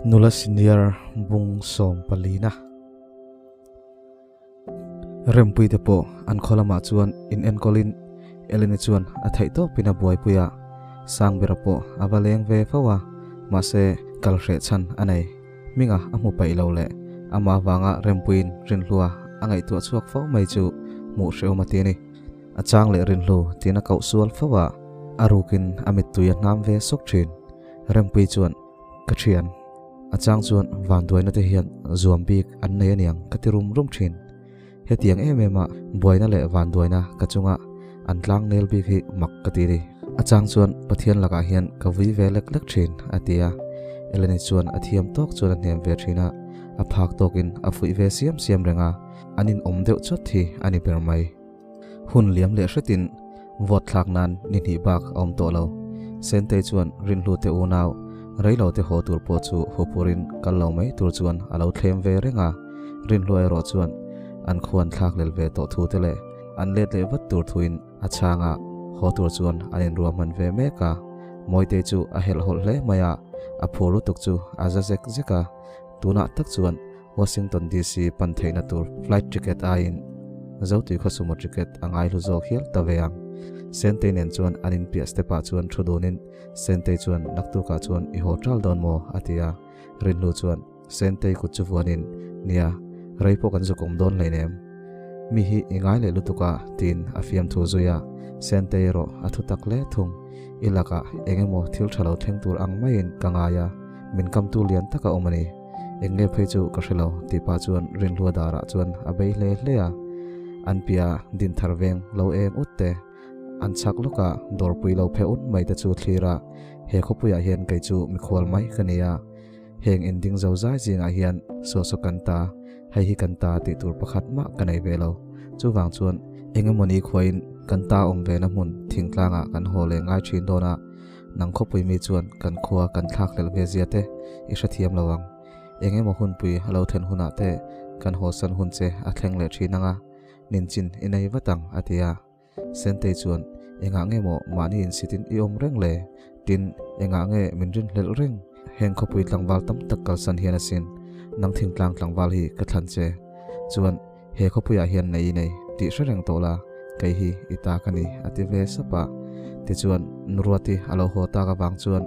Nula senior bung sawmpalina. Rempuite pawh an khaw lamah chuan in enkawlin Eleni chuan a theih tawpin a buaipui a, Sangbera pawh a va leng ve fo a, mahse kal hreh chhan a nei. Hminga a hmu paih lo leh amah avanga Rempuiin Rinhlua a ngaihtuah chhuak fo mai chu hmuh hrehawm a ti a ni. A chang leh Rinhlu tiin a koh sual fo a, a rukin a mittui a hnam ve sawk thin. Rempui chuan, Ka thian, a chang chuan vanduaina te hian zuam bik an nei aniang ka ti rum rum thin. Hetiang em em a buaina leh vanduaina ka chunga an tlang nel bik hi mak ka ti ni. A chang chuan Pathian lakah hian ka vui ve lek lek thin, a ti a. Eleni chuan a thiam tawk chuan a hnem ve thin a, a phak tawkin a fuih ve siam siam reng a, an inawm deuh chawt hi a ni ber mai. Hun liam leh hretin vote thlak nan ni hnih bak a awm tawh lo. Sentei chuan Rinhlu te unau reilo te haw tur pawh chu hupurin kal lo mai tur chuan a lo thlem ve reng a. Rinhlu erawh chuan an khuan thlak lel ve tawh thu te leh an let leh vat tur thuin a chhang a, haw tur chuan an inruahman ve mek a. Mawitei chu a helhhawlh hle mai a, a phur lutuk chu a za zek zek a. Tunah tak chuan Washington DC pan theihna tur flight ticket aiin Zotui khaw sumo ticket a ngai hlu zawk hial ta ve ang. Sentei nen chuan an inpiah step ah chuan thu dunin Sentei chuan naktukah chuan i haw ṭal dawn maw? a ti a. Rinhlu chuan Sentei kut chu vuanin Nia, rei pawh kan zuk awm dawn hleinem. Mi hi i ngai leh lutuk a tiin a fiamthu zui a. Sentei erawh a thu tak hle thung. I lakah eng emaw thil ṭha lo thleng tur ang maiin ka ngai a, min kamtu lian tak a awm a ni. Eng nge phei chu ka hre lo tih pah chuan Rinhlua darah chuan a bei hle hle a. An pia din thar veng lo eng ut te, an chhak lawka dawrpui lo phe un mai te chu thlir a, he khawpuiah hian kei chu mikhual mai ka ni a, heng inding zo zai zingah hian saw saw kan ta, hei hi kan ta tih tur pakhat mah ka nei ve lo. Chuvang chuan eng emawni khuain kan ta awm ve na hmun thingtlangah kan haw leh ngai thin dawn a, Nang khawpui mi chuan kan khua kan thlak hlelh ve zia te i hrethiam lo ang. Eng emaw hunpui a lo then hunah te kan hawsan hun che a thleng leh thin ang a, ninchin i nei vat ang a ti a. Sentei chuan engah nge maw mahni insitin i awm reng le? Tin, engah nge min rinhlelh reng? Heng khawpui tlangval tam tak kalsan hian asin nang thingtlang tlangval hi ka thlan che. Chuan he khawpuiah hian nei i nei tih hre reng tawh la, kei hi i ta ka ni a ti ve sap a. Tichuan Nuruati a lo haw tak avang chuan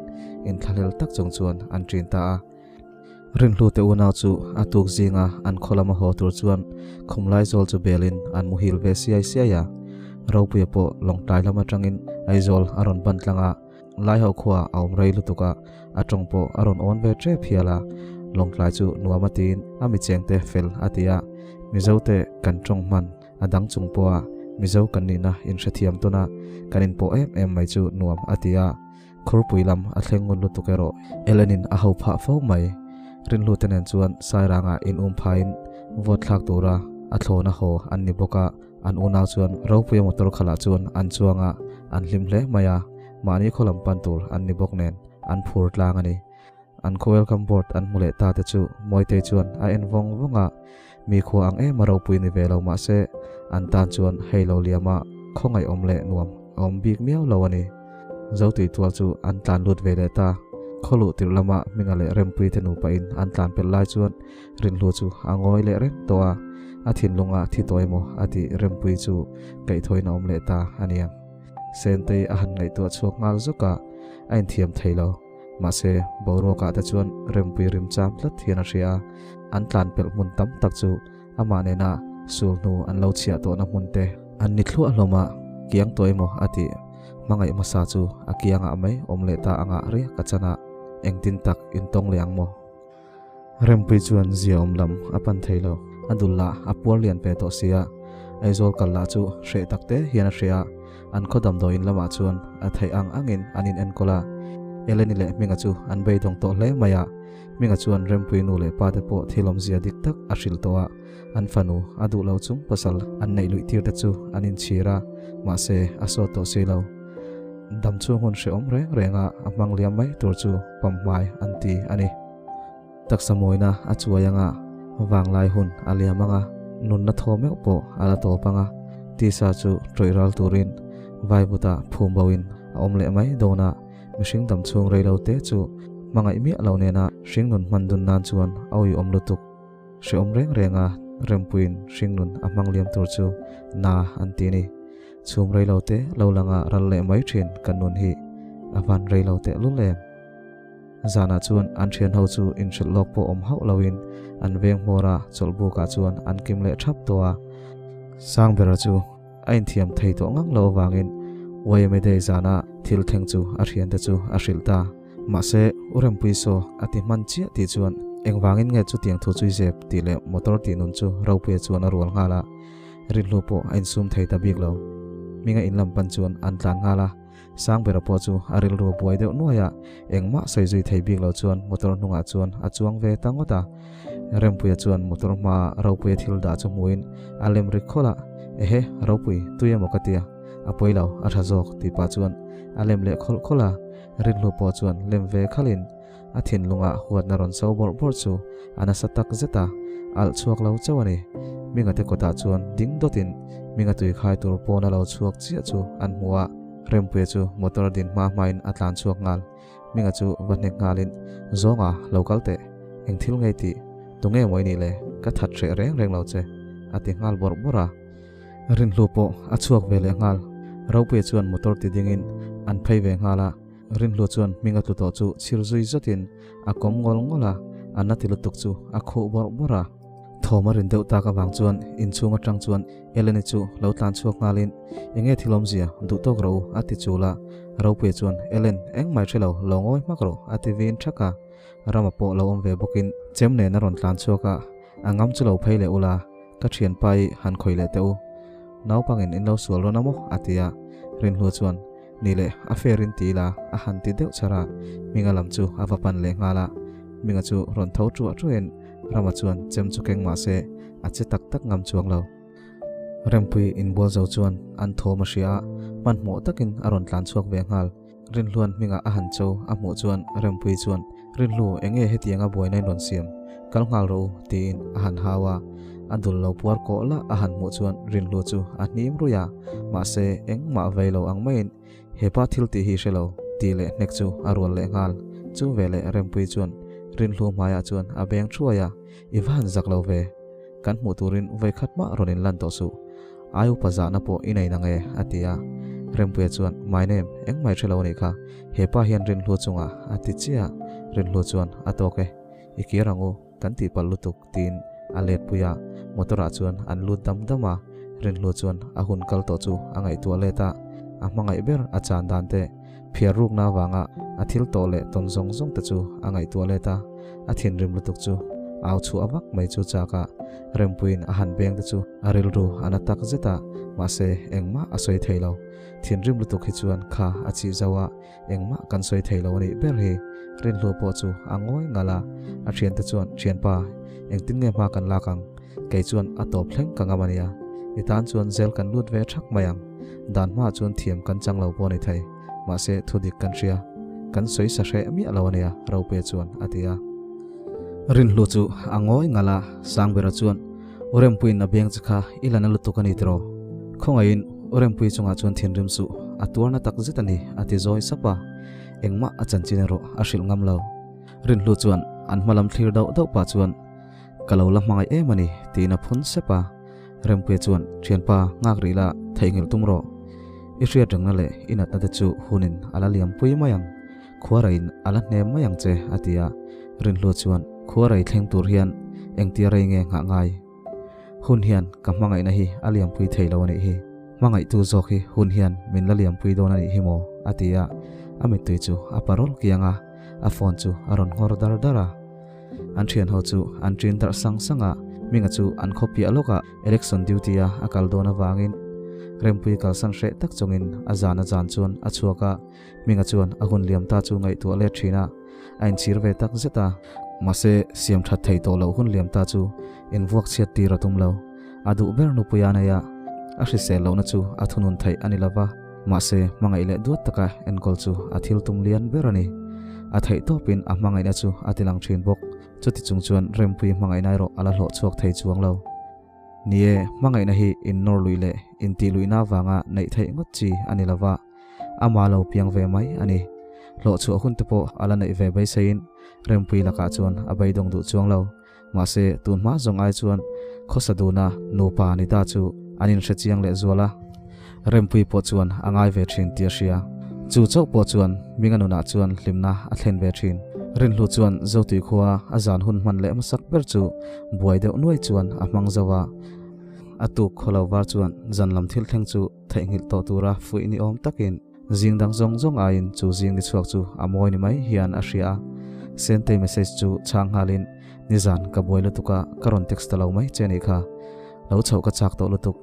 inthlahlel tak chung chuan an ṭin ta a. Rinhlu te unau chu a tuk zinga an khaw lama haw tur chuan khumlai zawl chu belin an muhil ve siai siai a. Ropuia pawh lawngtlai lam aṭangin Aizawl a rawn ban tlang a. Laiho khua a awm rei lutuk a, a tawng pawh a rawn awn ve tep hial a, Lawngtlai chu nuam a tiin a mi chengte fel a ti a, Mizote kan tawng hman a dang chung pawha Mizo kan nihna inhrethiam tawn a, kan inpawh em em mai chu nuam a ti a, Khurpui lam a thleng ngun lutuk erawh Ellen-in a ho phah fo mai. Rinhlute nen chuan Sairanga in um phaiin vote thlak tura a thlawn a haw an ni bawk a, An unau chuan Ropuia motor khalah chuan an chuang a, an hlim hle mai a, mahni khaw lam pan tur an ni bawk nen an phur tlang a ni. An khaw welcome board an hmu leh ta te chu Mawitei chuan a en vawng vawng a, mi khua ang em a ropui ni ve lo mahse an tan chuan hei lo liama khawngaih awm leh nuam a awm bik miau lo a ni. Zotui tual chu an tlan lut ve leh ta. Khaw luh tirh lama Hminga leh Rempuii te nupa in an tlan pelh lai chuan Rinhlu chu a ngawi leh reng tawh a, a thinlunga thi tawh emaw a tih Rempuii chu kaihthawin a awm leh ta a nia. Sentei a han ngaihtuah chhuak nghal zuk a, a inthiam thei lo. Mahse, boruakah te chuan Rempuii rim cham tlat hian a hria a, an tlan pelh hmun tam tak chu amah nena sul hnu an lo chhiah tawhna hmun te an ni thluah hlawm a, kiang tawh emaw a tih hmangaih hmasa chu a kiangah mai awm leh ta anga riak a chan a, engtin tak intawng leh ang maw? Rempui chuan zia awm lam a pan thei lo. A dul lah a puar lian pe tawh sia. Aizawl kal lah chu hreh tak te hian a hria a, an khaw damdawiin lamah chuan a theih ang angin an in enkawl a. Eleni leh Hminga chu an beidawng tawh hle mai a. Hminga chuan Rempui nu leh pa te pawh thil awmzia dik tak a hrilh tawh a, an fanu a duh lo chung pasal an neih luih tir te chu an inchhir a, mahse a sawt tawh si lo. Dam chhung hun hrehawm reng renga a hmang liam mai tur chu pamhmai an ti a ni. Taksa mawina a chuai anga, vanglai hun a liam anga, nunna thaw meuh pawh a la tawp anga, tisa chu tawih ral turin vaivuta phum boin a awm leh mai dawn a, mihring dam chhung rei lo te chu Hmangaih miah lo nena hringnun hman dun nan chuan a uiawm lutuk. Hrehawm reng renga Rempuiin hringnun a hmang liam tur chu na an ti a ni. Chhum rei lo te lo langa ral leh mai thin kan nun hi a van rei lo tehlul em? Zanah chuan an thian ho chu inhrilh lawk pawh awm hauh loin an veng hmawr a, chawlhbukah chuan an kim leh thap tawh a. Sangbera chu a inthiam thei tawh ngang lo avangin YMA Day zana thil thleng chu a thiante chu a hrilh ta. Mahse, U Rempui saw a ti hman chiah tih chuan engvangin nge chutiang thu chui zep tih leh motor tih nun chu Ropuia chuan a rual nghal a, rinhlu pawh a insum thei ta bik lo. Hminga in lam pan chuan an tlan nghal a, Sangbera pawh chu a rilru a buai deuh nuai a, engmah sawi zui thei bik lo chuan motor hnungah chuan a chuang ve ta ngawt a. Rempuia chuan motor hmaa Ropuia thil dah chu hmuin a lem ri khawlh a, Ehe, Ropui, tui emaw ka tia, a pawi lo, a tha zawk, tih pah chuan a lem leh khawlh khawlh a. Rinhlu pawh chuan lem ve khalhin a thinlungah huatna rawn so bawrh bawrh chu a nasa tak zet a, alh chhuak lo chauh a ni. Mingate kawtah chuan ding dawtin Minga tui khai tur pawn a lo chhuak chiah chu an hmu a, Rempuia chu motor din hma hmain a tlan chhuak nghal. Minga chu va hnek nghalin, Zawnga, lo kal teh. Eng thil ngei tih? Tunge maw i nih le? Ka that hreh reng reng lo che, a ti nghal bawrh bawrh a. Rinhlu pawh a chhuak ve leh nghal. Ropuia chuan motor ti dingin an phei ve nghal a. Rinhlu chuan hming a tlu tawh chu chhir zui zawtin a kawm ngawl ngawl a, a na ti lutuk chu a khuh bawrh bawrh a. Thawm a rin deuh tak avang chuan inchhung atang chuan Eleni chu lo tlan chhuak nghalin, Enge thil awmzia, duh tawk rawh u, a ti chul a. Ropuia chuan, Ellen, engmah i hre lo, lo ngawi hmak rawh, a ti vin thak a. Rama pawh lo awm ve bawkin chem nen a rawn tlan chhuak a, A ngam chu lo phei leh ula, ka thianpa i han khawih leh teh u. Naupangin in lo sual rawn a maw? a ti a. Rinhlua chuan, Ni leh, a fair in ti ila, a han ti deuh char a. Hminga lam chu a va pan leh nghal a. Hminga chu rawn tho ṭuah ṭuahin Rama chuan chem chu keng mah se, a che tak tak ngam chuang lo. Rempui inbual zo chuan an thawm a hria a, hmanhmawh takin a rawn tlan chhuak ve nghal. Rinhluan hmingah a han cho a hmuh chuan Rempuii chuan, Rinhlu, eng nge hetianga buaina in rawn siam? Kal nghal rawh u, tiin a han hau a. A dul lo puar kawh lah a han hmuh chuan Rinhlu chu a hnim ruih a, mahse engmah vei lo ang maiin, Hepa thil tih hi hre lo, tih leh hnek chu a rual leh nghal. Chu veleh Rempuii chuan Rinhlu hmaiah chuan a beng thuai a, I va han zak lo ve. Kan hmuh turin vawikhat mah rawn inlan tawh suh. Ai upa zahna pawh i nei nang e, a ti a. Rempuia chuan, My name, engmah i hre lo a nih kha. He pa hian Rinhlu chungah a ti chiah. Rinhlu chuan, A tawk e. I kir ang u, kan tih palh lutuk, tiin a let pui a. Motor ah chuan an lut dam dam a. Rinhlu chuan a hun kal tawh chu a ngaihtuah let a. A hmangaih ber a chan dan te, phiar rukna avanga a thil tawh leh tawn zawng zawng te chu a ngaihtuah let a. A thinrim lutuk chu au chhuah vak mai chu chak a, Rempuiin a han beng te chu a rilru a na tak zet a, mahse engmah a sawi thei lo. Thinrim lutuk hi chuan kha a chih zo a, engmah kan sawi thei lo a nih ber hi. Rinhlu pawh chu a ngawi ngalh a, a thiante chuan, Thianpa, engtin nge hma kan lak ang? Kei chuan a tawp thleng ka ngam a nia. I tan chuan zel kan lut ve thak mai ang. Dan hmaah chuan thiam kan chang lo pawh a ni thei. Mahse thudik kan hria. Kan sawi sa hreh miah lo a nia, Ropuia chuan a ti a. Rinhlu chu a ngawi ngalh a, Sangbera chuan, U Rempuiin a beng che kha i la na lutuk a ni tiraw? Khawngaihin U Rempui chungah chuan thinrim suh, a tuarna tak zet a ni, a ti zawi sap a. Engmah a chanchin erawh a hrilh ngam lo. Rinhlu chuan an hma lam thlir dauh dauh pah chuan, Ka lo la hmangaih em a ni, tiin a phun sep a. Rempuia chuan, Thianpa, nghak rih la, theihnghilh tum rawh. I hriat rengna leh i natna te chu hunin a la liam pui mai ang. Khuaraiin a la hnem mai ang che, a ti a. Rinhlua chuan, Khuarai thleng tur hian engtia rei nge nghah ngai? Hun hian ka hmangaihna hi a liampui thei lo a nih hi. Hmangaihtu zawk hi hun hian min la liampui dawn a nih hi maw? a ti a. A mittui chu a parawl kiang a, a phone chu a rawn nghawr dar dar a. An thian ho chu an ṭin darh sang sang a, Hminga chu an khaw piah lawkah election duty a a kal dawn avangin Rempuii kalsan hreh tak chungin a zan a zan chuan a chhuak a, Hminga chuan a hun liam ta chu ngaihtuah let thin a, a inchhir ve tak zet a. Mahse, siam that thei tawh loh hun liam ta chu invuak chhiat tir a tum lo. A duh ber nupui a nei a, a hrisel lohna chu a thunun theih a ni lova, mahse hmangaih leh duat taka enkawl chu a thil tum lian ber a ni. A theih tawpin a hmangaihna chu a tilang thin bawk. Chuti chung chuan Rempuii hmangaihna erawh a la hlawh chhuak thei chuang lo. Ni e, hmangaihna hi innawr luih leh intih luihna avanga neih theih ngawt chi a ni lova, amah lo piang ve mai a ni. Hlawh chhuah hun te pawh a la neih ve beiseiin Rempuii lakah chuan a beidawng duh chuang lo. Mahse, tun hma zawng ai chuan khawsa duna nupa ni ta chu an inhre chiang leh zual a. Rempuii pawh chuan a ngai ve thin tih a hria. Chu chauh pawh chuan Minga nunah chuan hlimna a thlen ve thin. Rinhlu chuan Zotui khua a zan hun hman leh hmasak ber chu buai deuh nuai chuan a hmang zo a. A tuk khaw lo var chuan zan lam thil thleng chu theihnghilh tawh tura fuih ni awm takin Zing dang zawng zawng aiin chu zing ni chhuak chu a mawi ni mai hian a hria a. Sentei message chu chhang nghalin, Nizan ka buai lutuk a, ka rawn text ta lo mai che nih kha. Lo chhoh ka chak tawh lutuk.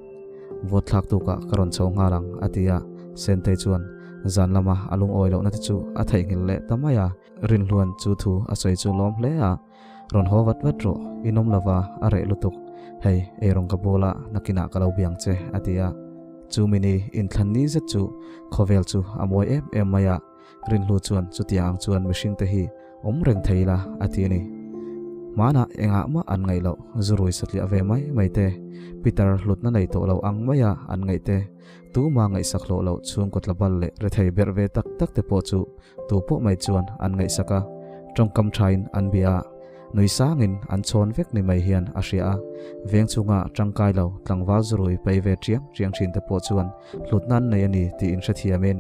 Vote thlak tukah ka rawn chho nghal ang, a ti a. Sentei chuan zan lama a lungawi lohna te chu a theihnghilh leh ta mai a. Rinhluan chu thu a sawi chu lawm hle a, Rawn haw vat vat rawh, i nawm lova a reh lutuk. Hei, eirawng ka bawl a, nakinah ka lo biang che, a ti a. Chu mini inthlan ni zet chu khawvel chu a mawi em em mai a, Rinhlu chuan chutiang ang chuan mihringte hi awm reng thei ila, a ti a ni. Hmanah engah mah an ngaih loh, zurui satliah ve mai mai te, Peter hlutna nei tawh lo ang maia an ngaih te, tuma ngaihsak hlawh loh chhungkaw tlabal leh rethei berh ve tak tak te pawh chu Tu pawh mai chuan an ngaihsak a, tawngkam thain an bia a, nui sangin an chhawn vek ni mai hian a hria a. Veng chhunga tangkai lo tlangval zurui pai ve chiang chiang thin te pawh chuan hlutna an nei a ni tih inhrethiamin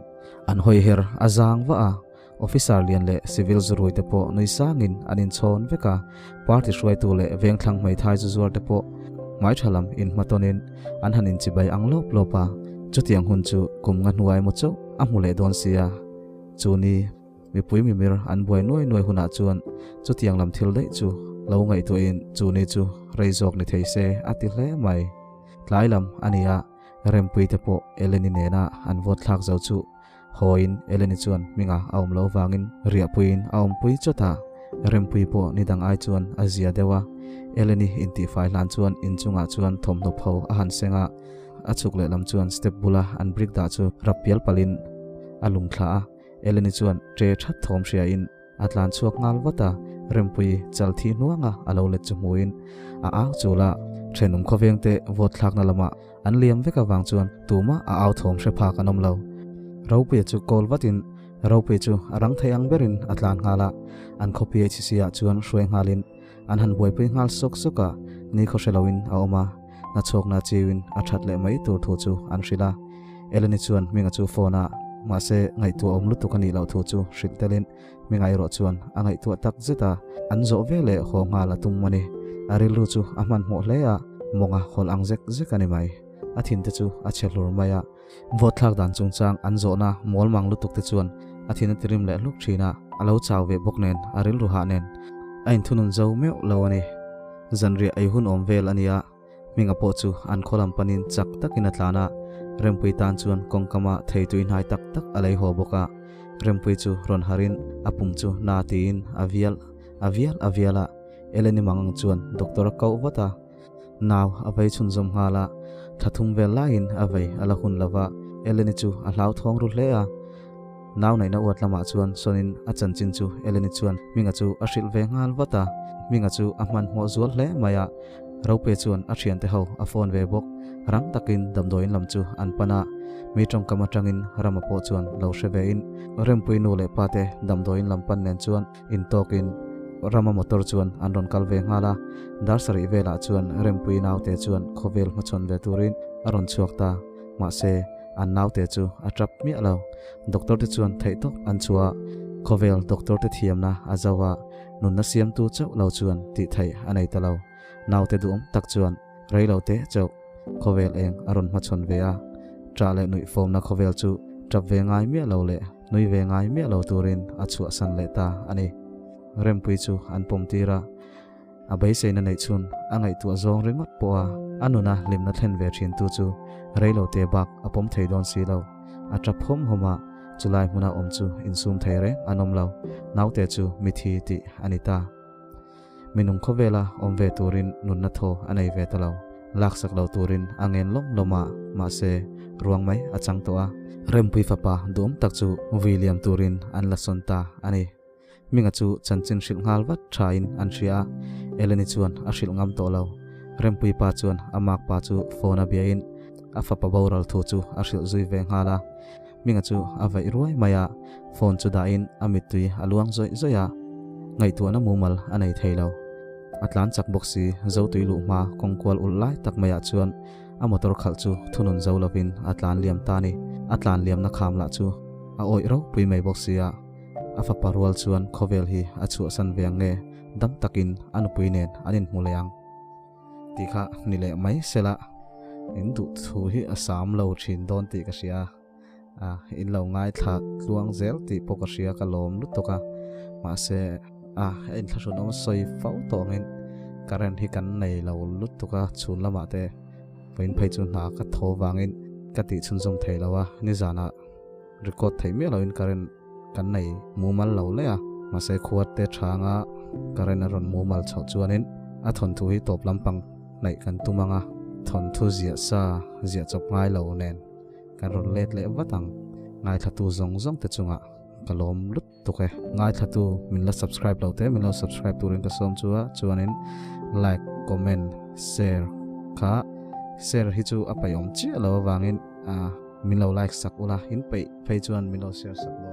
an hawi her a zang vah a. Officer lian leh civil zurui te pawh nui sangin an inchhawn vek a, party hruaitu leh vengthlang hmeithai zu zuar te pawh hmaitha lam inhmatawnin an han inchibai ang lawp lawp a. Chutiang hun chu kum nga hnuai maw chauh a hmu leh dawn sia. Chu ni, mipui mimir an buai nuai nuai hunah chuan chutiang lam thil daih chu lo ngaihtuahin chu ni chu rei zawk ni thei se a ti hle mai. Tlai lam a ni a, Rempuii te pawh Eleni nena an vote thlak zo chu hawiin Eleni chuan hminga a awm lo vangin riahpuiin a awmpui chawt a, Rempuii pawh ni dang ai chuan a zia deuh a, Eleni intihfai hlan chuan inchungah chuan thawmhnaw pho a han seng a, A chhuk lehlam chuan step bula an brick dah chu rap pial palhin a lung thla a, Eleni chuan ṭe ṭhat thawm hriain a tlan chhuak nghal vat a, Rempuii chal thi hnuanga a lo let chu hmuin a au chul a, ṭhenawm khawvengte vote thlakna lamah an liam vek avang chuan tumah a au thawm hre phak an awm lo. Ropuia chu call vatin Ropuii chu a rang thei ang berin a tlan nghal a, an khaw PHC ah chuan hruai nghalin An han buaipui nghal sawk sawk a, ni khaw hre loin a awm a, nachhawkna chiuin a that leh mai tur thu chu an hrilh a. Eleni chuan Hminga chu phone a, mahse ngaihtuah awm lutuk a nih loh thu chu hrilh telin Hminga erawh chuan a ngaihtuah tak zet a, an zawh ve leh haw nghal a tum a ni. A rilru chu a hmanhmawh hle a, mawnga hawlh ang zek zek a ni mai. A thinte chu a chhe hlur mai a. Vote thlak dan chungchang an zawhna mawl mang lutuk te chuan a thin a tirim leh hluk thin a, a lo chau ve bawk nen a rilru hah nen a inthunun zo meuh lo a ni. Zanriah ei hun awm vel a nia, Hminga pawh chu an khaw lam panin chak takin a tlan a, Rempui tan chuan kawngkama thei tui hnai tak tak a lei haw bawk a, Rempui chu rawn harin a pum chu na tiin a vial a vial a vial a, Eleni Mangang chuan doctor a koh vat a. Nau a vei chhunzawm nghal a, thla thum vel laiin a vei a la hun lo va, Eleni chu a hlauthawng ru hle a. Nau neihna uat lamah chuan sawnin a chanchin chu Eleni chuan Hminga chu a hrilh ve nghal vat a, Hminga chu a hmanhmawh zual hle mai a, Rope chuan a thiante ho a phone ve bawk, rang takin damdawiin lam chu an pan a, mi tawngkam atangin Rama pawh chuan lo hre vein Rempui nu leh pate damdawiin lam pan nen chuan Intawkin Rama motor chuan an rawn kal ve nghal a, dar sarih velah chuan Rempuii naute chuan khawvel hmachhawn ve turin a rawn chhuak ta. Mahse, an naute chu a tap miah lo. Doctor te chuan theihtawp an chhuah a, khawvel doctor te thiamna a zo a, nunna siamtu chauh lo chuan tih theih a nei ta lo. Naute duhawm tak chuan reilo te chauh khawvel eng a rawn hmachhawn ve a, ṭah leh nuih fawmna khawvel chu ṭap ve ngai miah lo leh nui ve ngai miah lo turin a chhuahsan leh ta a ni. Rempui chu an pawm tir a, a beiseina neih chhun a ngaihtuah zawng ringawt pawh a, a nuna hlimna thlen ve thintu chu reilo te bak a pawm thei dawn si lo. A ṭap hawm hawm a, chulai hmuna awm chu insum thei reng an awm lo, naute chu mithi tih a ni ta. Minung khawvela awm ve turin nunna thaw a nei ve ta lo. Laksak lo turin a ngen lawm lawm a, mahse, ruang mai a chang tawh a. Rempui fapa duhawm tak chu vui liam turin an la sawn ta a ni. Hminga chu chanchin hrilh nghal vat thain an hria a, Eleni chuan a hrilh ngam tawh lo. Rempui pa chuan a makpa chu phone a biain a fapa boral thu chu a hrilh zui ve nghal a. Hminga chu a vaih ruai mai a, phone chu dahin a mittui a luang zawih zawih a, ngaihtuahna mumal a nei thei lo. A tlan chak bawk si, Zotui luh hma kawng kual ulh lai tak maiah chuan a motor khalh chu thunun zo lovin a tlan liam ta ni. A tlan liamna kham lah chu a awih ropui mai bawk si a, a fapa rual chuan khawvel hi a chhuahsan ve ang nge, dam takin a nupui nen an inhmu leh ang. Tih kha ni leh mai sela, in duh thu hi a sam lo thin dawn tih ka hria a, in lo ngaithla tluang zel tih pawh ka hria ka lawm lutuk a, mahse a a inthlahrun awm sawi fo tawh angin current hi kan nei lo lutuk a, chhun lamah te vawiin phei chu hna ka tho vangin ka tih chhunzawm thei lo a, nizanah record theih miah loin current kan nei mumal lo leh a, mahse khuat te thanga current a rawn mumal chhoh chuanin a thawnthu hi tawp lampang hnaih kan tum ang a, thawnthu ziah sa ziah chawp ngai lo nen kan rawn let leh vat ang. Ngaithlatu zawng zawng te chungah ka lawm lutuk e. Ngaithlatu min la subscribe lo te min lo subscribe turin ka sawm chu a, chuanin like, comment, share kha share hi chu a paih awm chiah lo avangin a. Min lo like sak ula, in peih phei chuan min lo share sak dawn.